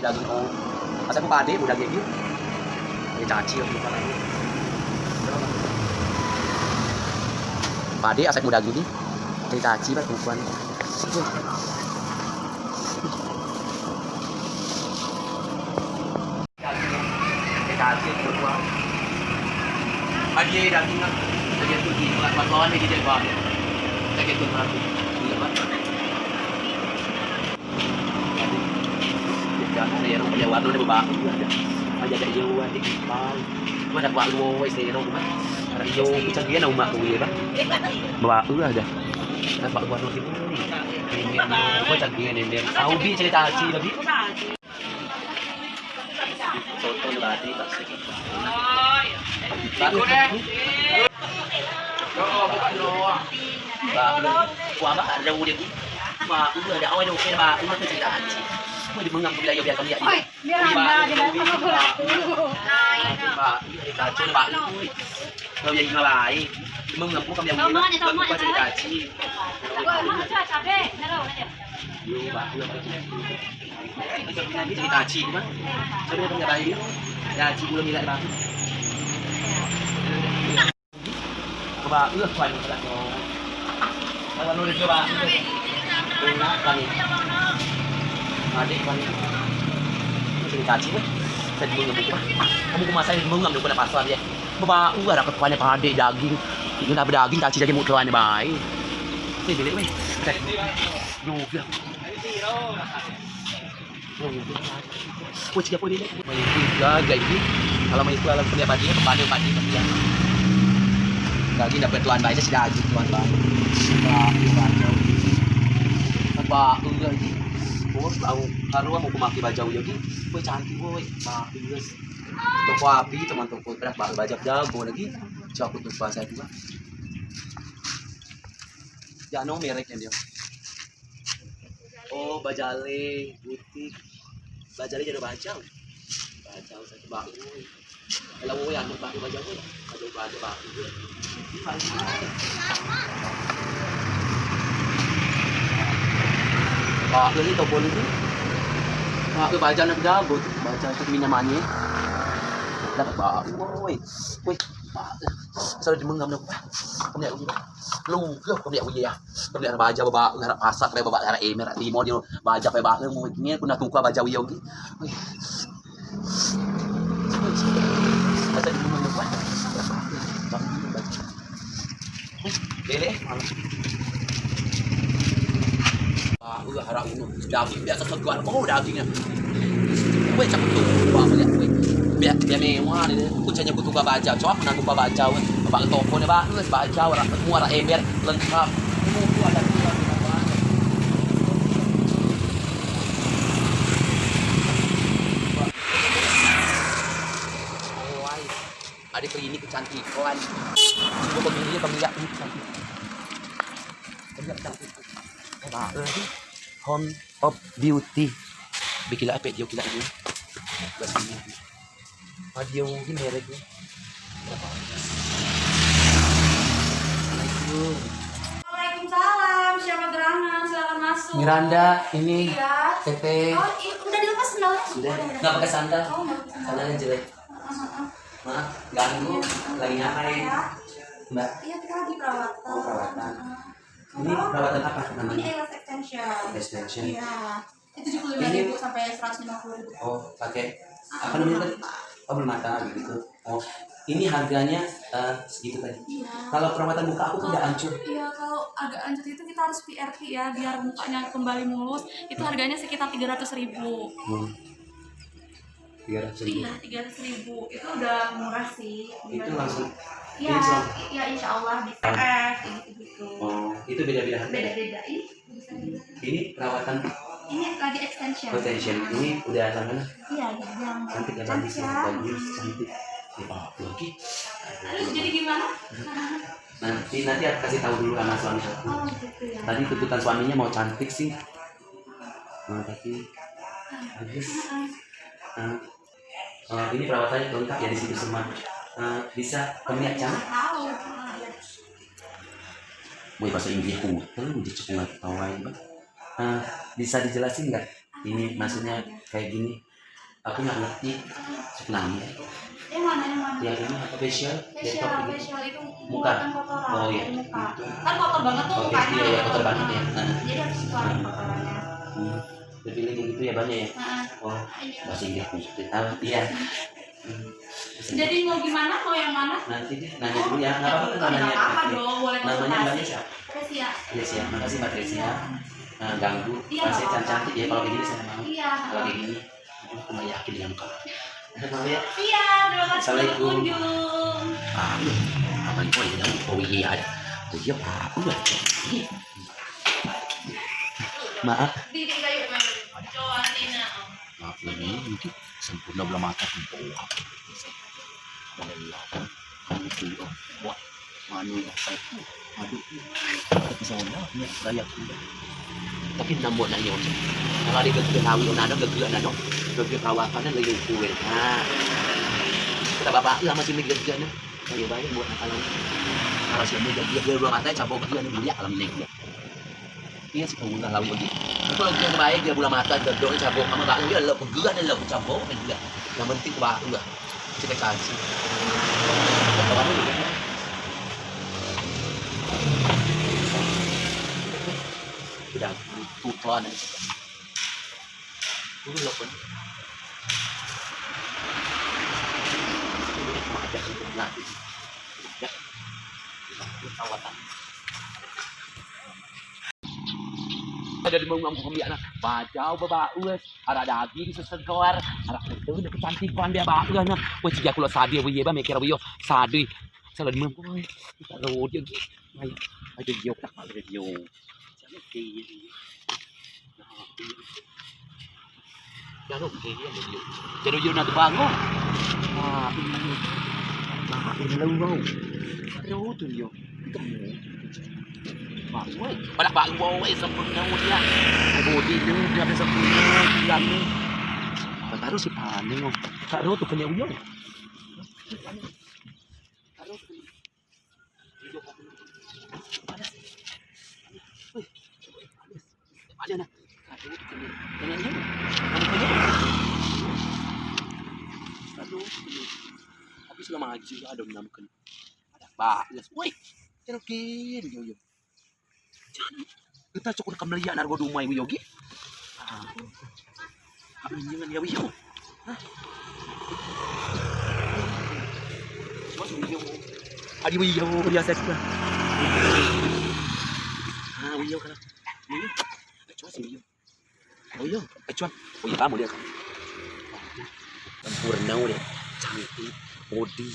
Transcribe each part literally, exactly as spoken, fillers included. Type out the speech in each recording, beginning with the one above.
Daging o. Asai ku padek ku daging ni. Ni caci lah bukan lagi. Padek asai ku daging ni. Ni caci lah bukan. Daging ni caci lah bukan. Padek daging lah. Daging tu di tempat lawan ni dia bang. Daging tu berapa? Iya bang. Jadi, ada yang punya warna ni bebak. Aja ada yang buat di kepala. Mana buat luar, wes, saya tahu, kan? Ada yang punya dia nak umak tu, ya, kan? Bebak, ada. Ada buat warna ni. Ini, buat tak dia ni, dia. Tahu bi cerita haji tadi. Soto tadi, tak sedikit. Baru deh. Ba, kuah ba, ada udah. Ba, udah ada awal udah, ba, udah tu cerita haji. Mau di mengang bila yo biar kami ya. Oi, biar anda aja dah sama gula. Ba, kacau ba. Kalau yang ngalai, mengang bukan yang gula. Bukan cerita haji. Gua emang aja cabe, nero aja. Yo, ba, udah. Cerita haji, ba. Coba yang ngalai. Ya, haji belum nilai ba. Kebak, eh, kuan, kebak, no. Kalau nulis kebak. Enak, kuan. Adik, kuan. Sini caci, weh. Saya dulu ngemuk, bah. Kamu ke masa ini ngemuk, ngemuk kena pasar, ya. Bebak, uh, ada kekuannya pada daging. Itu nak daging, caci lagi mau tuan, baik. Sini, bilik, weh. Oke. Yo, biar. Woi, siapa ni? Main juga, jadi kalau main juga lagu kena badi, badi, badi, badi. Lagi dapat tuan baik, sudah lagi tuan baik. Wah, bajau. Apa, enggak lagi. Oh, tahu. Kalau mau aku pakai bajau lagi. Woi, cantik, woi. Bagus. Toko api, teman toko. Berat banget, bajau jago lagi. Siapa tuh bahasa juga? Jano merek yang dia. Oh, bajale, butik. Bajale jadi bajau. Bajau satu baru. Kalau mau yang baru bajau pun, bajau, bajau baru. Pak, ini toko ni. Pak, bajau nak jago tu. Bajau tu minyak manis. Dapat baru, woi. Woi, Pak. Selalu di menggam nak. Kami nak uji, Pak. Lu, lu, kami nak uji ya. Kami nak bajau, ba, ngarap pasak, ba, ngarap emer, ngarap timur, dia bajau, ba, ngen, kena tukar bajau, iya, oke. Wih. Masa di rumah, Pak. Lele, malam. Ah, udah harap unu. Daging biasa segar, oh, dagingnya. Weh, cak tu, wah, lihat, weh. Biar, biar mewah ni, kucingnya kutu baca, cok, nak buka baca, weh. Abang toko ni, Bang, weh, baca, orang semua, orang ember, lengkap. Semua tu ada tu, ada tu. Ada klinik kecantikan. Coba pemilih, pemilih klinik kecantikan. Pemilih kecantikan. Eh, Bang, eh, Home of Beauty. Bikin lah, apa dia, bikin lah dia. Buat sini. Audio mungkin mereknya. Waalaikumsalam, siapa gerangan? Silakan masuk. Miranda, ini Iya. Teteh. Oh, i-, udah dilepas sendalnya? Sudah. Nggak pakai sandal. Oh, nggak pakai sandal. Sandalnya jelek. Heeh, heeh. Maaf, ganggu. Iya, heeh. Lagi ngapain? Ya. Mbak? Iya, kita lagi perawatan. Oh, perawatan. Heeh. Ini perawatan apa namanya? Ini eyelash extension. Extension. Iya. Itu tujuh puluh lima ribu sampai seratus lima puluh ribu. Oh, pakai Ah, apa namanya tadi? Belum matang. Oh, belum matang gitu. Oh, ini harganya, eh, segitu tadi. Iya. Kalau perawatan muka aku tidak hancur? Iya, kalau agak hancur itu kita harus P R P ya, biar mukanya kembali mulus. Itu harganya sekitar tiga ratus ribu. Hmm. Tiga ratus ribu. Iya, tiga ratus ribu. Itu udah murah sih. Itu langsung Iya, insya Allah. Iya, insya Allah bisa. F, kayak gitu-gitu. Oh, itu beda-beda harga? Beda-beda. Ini bisa juga. Ini perawatan? Ini lagi extension. Extension. Ini udah langganan? Iya, iya, iya. Cantik ya, bagus ya? Bagus, cantik. Ya, oke. Terus jadi gimana? Nanti, nanti aku kasih tahu dulu sama suami aku. Oh, gitu ya. Tadi tuntutan suaminya mau cantik sih. Nah, tapi bagus. Heeh. Nah, eh, ini perawatannya lengkap ya di situ semua. Eh, bisa kami cang? Tahu. Woi, bahasa Inggris ku, terus dia cuma tahu aja, Bang. Eh, bisa dijelasin nggak? Ini maksudnya kayak gini. Aku nggak ngerti sebenarnya. Yang mana, yang mana? Yang ini apa, facial? Facial, laptop itu. Facial itu muka. Mengeluarkan kotoran dari muka. Oh, iya. Kan kotor banget tuh mukanya. Oke, iya, iya, kotor banget ya. Nah. Jadi harus keluarin kotorannya. Hmm. Lebih gitu ya, Bang, ya? Heeh. Oh, ini. Bahasa Inggris maksudnya. Ah, iya. Hmm. Jadi mau gimana? Mau yang mana? Nanti deh, nanya dulu ya. Nggak apa-apa, nggak apa-apa dong, boleh konsultasi. Namanya Mbaknya siapa? Tresia. Tresia. Makasih, Mbak Tresia. Iya. Nah, ganggu. Iya, nggak apa-apa. Cantik ya, kalau kayak gini saya mau. Iya. Kalau kayak gini. Aku nggak yakin dengan kau. Udah, Bang, ya. Iya, terima kasih sudah berkunjung. Assalamualaikum. Ah, iya. Apa nih? Oh, iya, oh, iya, ada. Oh, iya, Pak. Udah. Iya. Maaf. Maaf, ini mungkin sempurna belah mata. Wah. Mana iya, kan? Kan itu, oh. Wah. Manu ya, saya. Aduh. Tapi saya, ya, saya. Tapi nambok nak yo. Kalau ada gerak awik, ada gerak, ada gerak perawakan, lagi ukur. Nah. Kita bapak lah masih mikir gerak, nah. Ayo, baik buat nakalan. Kalau siapa gerak, dia dua mata, cabut gerak, ni buliak kalau ni. Iya sih, kau ulah lawan lagi. Kalau dia baik, dia bulan mata, dia dong cabut. Kamu baru dia lep gerak, dia lep cabut, dia. Yang penting baru lah. Cek caci. Udah, tuh, tuh, ada. Udah, lo pun. Ada, ada, ada. Ya. Tawatan. Ada di bawah ngomong biak nah. Bajau bebaus, ada daging sesegar, ada itu, ada kecantikan dia baus nah. Wah, ciga kulo sadei, wih, ba mikir, wih, yo, sadei. Salah demam, wih. Kita roh dia, gitu. Ayo, ayo, yo, tak ada dia. Jangan kayak gini. Nah, iya. Jano ke yo. Jano yo nak bangun. Ah, iya. Nah, ini lo mau. Aduh, tuh yo. Baru, woi. Padak baru, woi, sempurna dia. Bodi dia, dia sempurna, dia ni. Taruh si paning, oh. Taruh tuh kena uyo. Taruh. Wih. Ada nah. Aduh, ini. Ini, ini. Aduh, ini. Tapi sudah maju, ada menamkan. Ada bagus. Woi, cerokin, yo, yo. Jangan. Kita cukup rekam lihat nargo dumai, yo, gi. Ah. Kami jangan, yo, yo. Hah? Wah, yo. Adi, yo, dia saya sudah. Ah, yo, kalau. Yo. Coba sini, yo. Oh iya, eh, cuan. Oh iya, kamu lihat. Sempurna dia. Cantik. Bodi.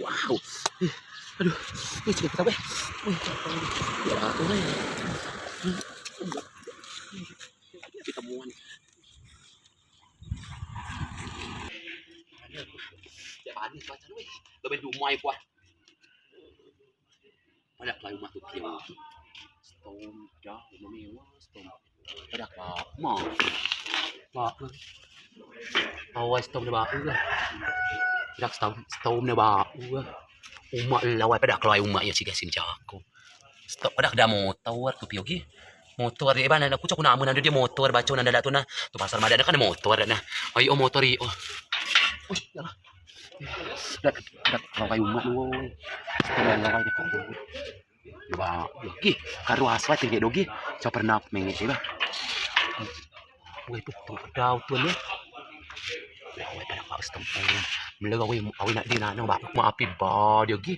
Wow. Ih, aduh. Ih, cerita apa? Wih, ya, aku nih. Kita muan. Ya, panas, panas, wih. Lebih dumai, kuat. Padak kelai umah tu kiau. Stom dah, umah mewah, stom. Padak lama. Pak. Awai stom ne bae lah. Padak stom, stom ne bae lah. Umah lawai padak kelai umah yo si gasim jako. Stom padak da motor tu pio gi. Motor de ba, aku cok namen ade dia motor baco nanda dak tu nah. Tu pasar Madan kan motor dak nah. Ayo motor i. Oh. Wih, yalah. Dak, dak, kalau kayu umat, woi. Kalau kayu umat. Ba, dogi, karu aswai tinggi dogi. Coba pernah mengi sih, bah. Woi, tu, tu, dau tu ni. Woi, pada kau setempat. Mula woi, awai nak di nano, bah. Mau api ba dogi.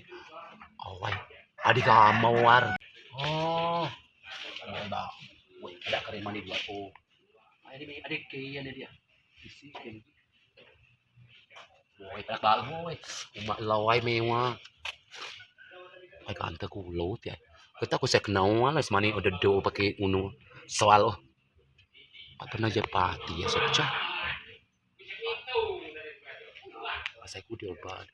Awai. Adi kamar. Oh. Ba. Woi, ada keriman di dua tu. Adi, adi kaya ni dia. Isi kaya ni. Woi, padak bae, woi. Umak lawai mewah. Ai, kante kulo ti ai. Kete ku sek nau lah, semani ode do pakai unu soal, oh. Apa pernah jadi pati ya, sokca. Asai ku diobat.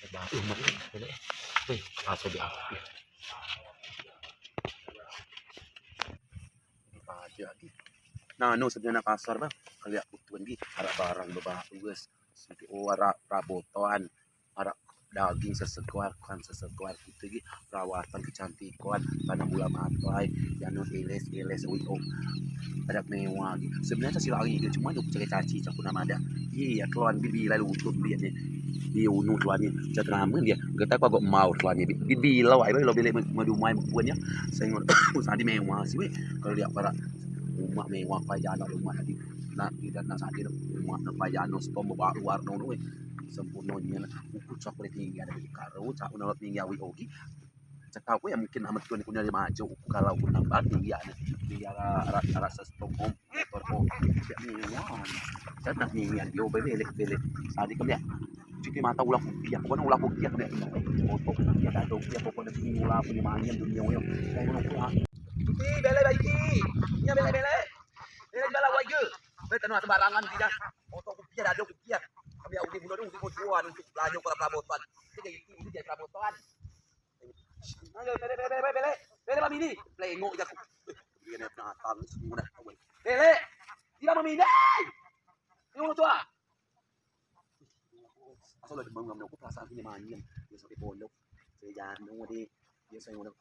Ba, umak ni, ni. Weh, aso di aku. Aja lagi. Nah, no, sebenarnya pasar, Bang. Keliak kutun gi, arak barang bebagus. Sudo arak rabotan, arak Daging sesegar, kan sesegar. Itu gi perawatan kecantikan, tanam bulan matai, jano eles-eles, wih, oh. Ade mewah gi. Sebenarnya sih lagi dia, cuma dia cari caci, cakun nama ada. Iya, keluar bibi lalu utuh dia ni. Dia unu keluar ni. Cak nama dia. Gak tahu kok mau keluar ni. Bibi lo, ayo lo belek medumai bukunya. Saya ngon usah di mewah sih, weh. Kalau dia para umak mewah, payah anak rumah tadi. Nak, tidak nak sakit, umak nak payah anak setom bawa luar no, weh. Sempurna ni lah. Uku cak boleh tinggi ada di karo, cak nak tinggi awi ogi. Cak tahu ya mungkin amat tuan aku nyari maju, uku kalau aku nambah tinggi ada. Tinggi ada, ada, ada sestom om, motor om. Cak ni wah. Cak nak ni ni adio belek belek. Tadi kau lihat. Cuti mata ulah kukiah, pokoknya ulah kukiah kau lihat. Motor kukiah, dado kukiah, pokoknya sini ulah punya main dunia yo. Saya mau pulang. Cuti belek baiki. Nya belek belek. Belek bala wai ge. Belek tanu sembarangan dia. Motor kukiah, dado kukiah. Kami udik bulan udik motor untuk belanja para perabotan. Jadi itu jadi perabotan. Ayo, belek, belek, belek, belek. Belek, Mami ni. Plengok je aku. Dia nak datang semua dah. Belek. Tidak, Mami ni. Tengok tu ah. Asal ada bangun aku perasaan punya main. Dia sampai pondok. Saya jangan deh. Dia saya udah.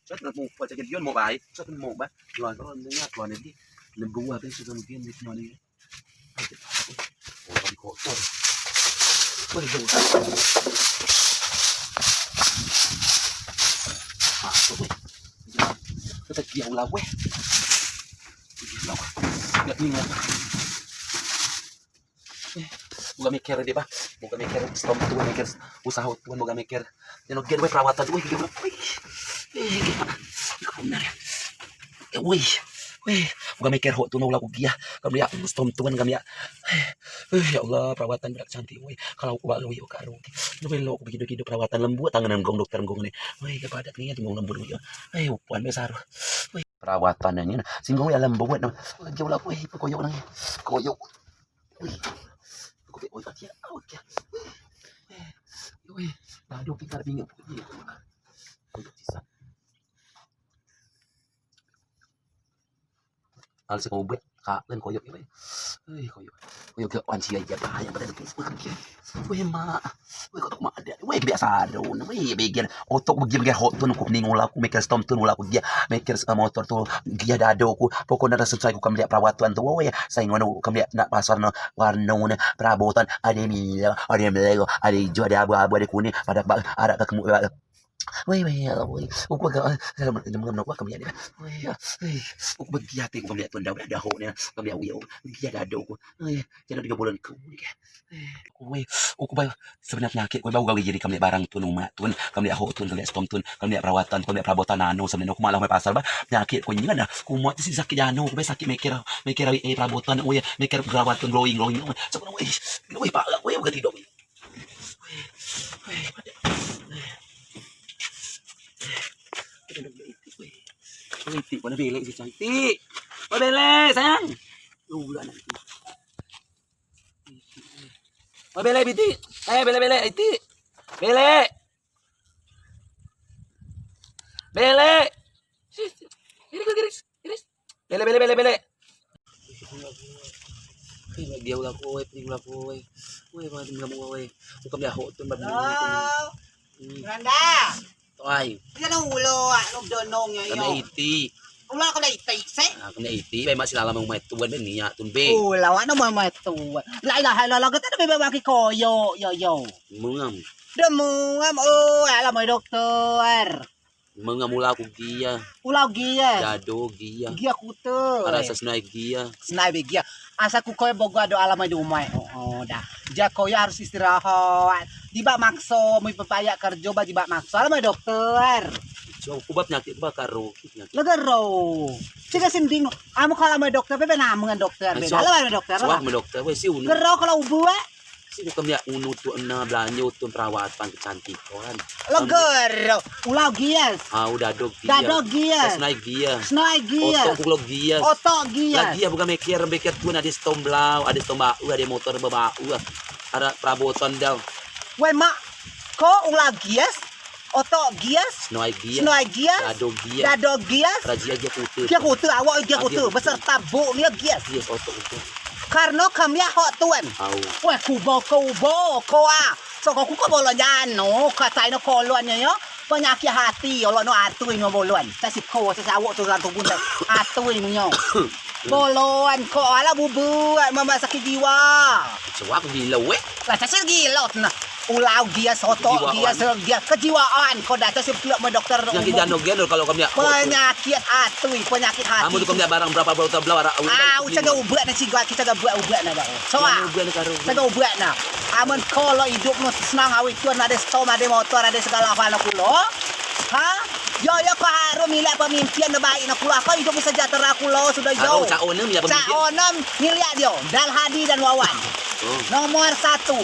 Chat nak mau baca dia mau baik. Chat nak mau baca dia mau baik. Luar kalau dengar keluar nanti. Lembu habis sudah mungkin di sini. Oh, tadi kotor. Woi, jauh. Masuk, woi. Kita dia ulah, weh. Dia ulah, weh. Nggak ingat. Eh, buka meker dia, bah. Buka meker, stom tuan meker, usaha tuan buka meker. Jano gen, weh, perawatan, weh, gimana? Weh, eh, gimana? Bener ya. Eh, weh, weh, buka meker hok tuan ulah kugiah. Kami ya, stom tuan kami ya. Eh, ya Allah, perawatan berak cantik, weh. Kalau aku baru yuk karo. Lu belok begitu-gitu perawatan lembut, tangan gong dokter gong ni. Weh, kepadat ni, gong lembut, weh. Eh, upan besar. Weh, perawatan ni, singgung ya lembut, weh. Jauh lah, weh, koyok nang. Koyok. Wih. Aku pek oi katia. Wih. Wih. Aduh, pintar bingit. Wih. Koyok sisa. Al sekobet, kak, dan koyok, wih. Wih, koyok. Koyok ke wan sia, iya, bahaya pada. Wih, mak. Weh, kau mak ada. Weh, biasa ada. Weh, bagian otok bagi bagian hok tun ku ning ulah ku meker stom tun ulah ku gia meker motor tun gia dado ku. Pokoknya rasa saya ku kemliak perawatan tu. Weh, saya ngono kemliak nak pasar no warno ne perabotan ada mila, ada melo, ada hijau, ada abu-abu, ada kuning, ada bak, ada kekemu. Weh, weh, weh. Uku agak, eh, dalam, dalam, dalam, aku kemliak dia. Weh, weh. Uku bagi hati ku kemliak tun dah, dah hok ne, kemliak uyo. Gia dado ku. Weh, jadi tiga bulan ku ni. Weh, uku ba Sebenea penyakit ku bau gawe diri kemliak barang tun umak tun, kemliak hok tun, kemliak stom tun, kemliak perawatan, kemliak perabotan anu sebenea ku malah mai pasar ba penyakit ku nyen dah. Ku muat si sakit jano, ku sakit meker, meker awi, eh, perabotan, weh, meker perawatan glowing, glowing. Sebenea, weh, weh, pala, weh, bukan tidur. Weh, weh, weh. Weh, itik, mana belek si cantik. Weh, belek, sayang. Ulah nak. Oh, belek, Biti. Eh, belek, belek, Iti. Belek. Belek. Iris, iris, iris. Belek, belek, belek, belek. Dia ulah kowe, pring ulah kowe. Kowe, mana tinggal kowe? Bukan dia hok tu, mbak. Halo. Hmm. Miranda. Tuai. Dia nang ulo, ah, nang donong ya, kena yo. Iti. Ulo kena iti, se. Ah, kena iti, bae mak si lalam mai tuan be niat tun be. Ulo, ah, nang mai tuan. La ilaha illallah, kata be baki koyo, yo, yo. Mengam. Dah mengam, oh, alam mai dokter. Mengam ulo ku gia. Ulo gia. Dado gia. Gia kute. Arasa senai gia. Senai be gia. Asa ku koyo bogo ado alam mai dumai. Oh, oh, dah. Jako yo harus istirahat. Jibeak makso, mui pepayak kerjo ba jibeak makso. Alam mai dokter. Cuma ku ba penyakit ku ba karo. Legero. Cika sinding. Amu kalau mai dokter, be, be namu ngan dokter, be. Alam mai dokter. Suah mai dokter, weh, si unu. Gero kalau ubu, eh. Si kemliak unu tu ena belanjo tu perawatan kecantikan. Legero. Ulo gias. Ah, udah dado gias. Dado gias. Senai gias. Senai gias. Otok ku lo gias. Otok gias. Lagi ya bukan meker, meker tu ade stom blau, ade stom bau, ade motor bebau. Ada perabotan dau. Weh, mak, ko ulo gias? Otok gias, senoi gias, dado gias, dado gias, dio kute, awok dio kute beserta buk nio gias. Kareno kemliak hok tun. Weh, kubo, kubo ko a. Soko ku ko bolon jano, katai no kolon nyo yo. Penyakit hati, olok no atui no bolon. Cak si ko, cak si awok tu, atui nyo. Bolon ko, alah bubuak, mamak sakit jiwa. Coa ku gilo weh. Lah, cak si gilo nah. Ulau gias, otok gias, gias kejiwaan ko dah, cak si pulok moi dokter. Penyakit jano gen kalau kemliak. Penyakit atui, penyakit hati. Amen tu kemliak barang berapo botol belau arak. Ah, ucak ga ubeak ne cigai, kito ga buak ubeak ne dah. Soa. Ucak ga ubeak ne. Amen ko lok idup nu senang awei tun, ade stom, ade motor, ade segalo hal ne kulo. Ha? Yo, yo, ko harus miliak pemimpin ne baik ne kulo. Ko idup sejahtera kulo sudo yo. Cak onom miliak dio. Dal Hadi dan Wawan. Nomor satu.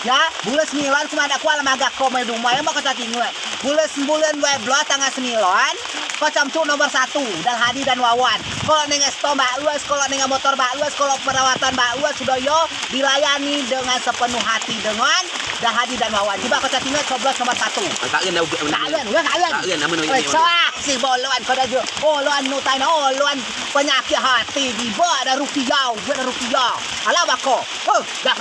Ya, bulen sembilan ku madeak ko alam magea ko moi dumai, amen ko cak tinget. Bulen, bulen duai belas tanggal sembilan, ko cak tu nomor satu, Dal Hadi dan Wawan. Ko lok nengok stom bagus, ko lok nengok motor bagus, ko lok perawatan bagus, sudo yo dilayani dengan sepenuh hati dengan Dal Hadi dan Wawan. Cubo ko cak tinget, coblos nomor satu. Kak Len dah ubeak. Kak Len, udah Kak Len. Kak Len, amen. Weh, soa, si bolon ko dah jo. Olon nu tai no, olon penyakit hati, jibeak dah rupiah, buak dah rupiah. Alah bako. Huh, dah.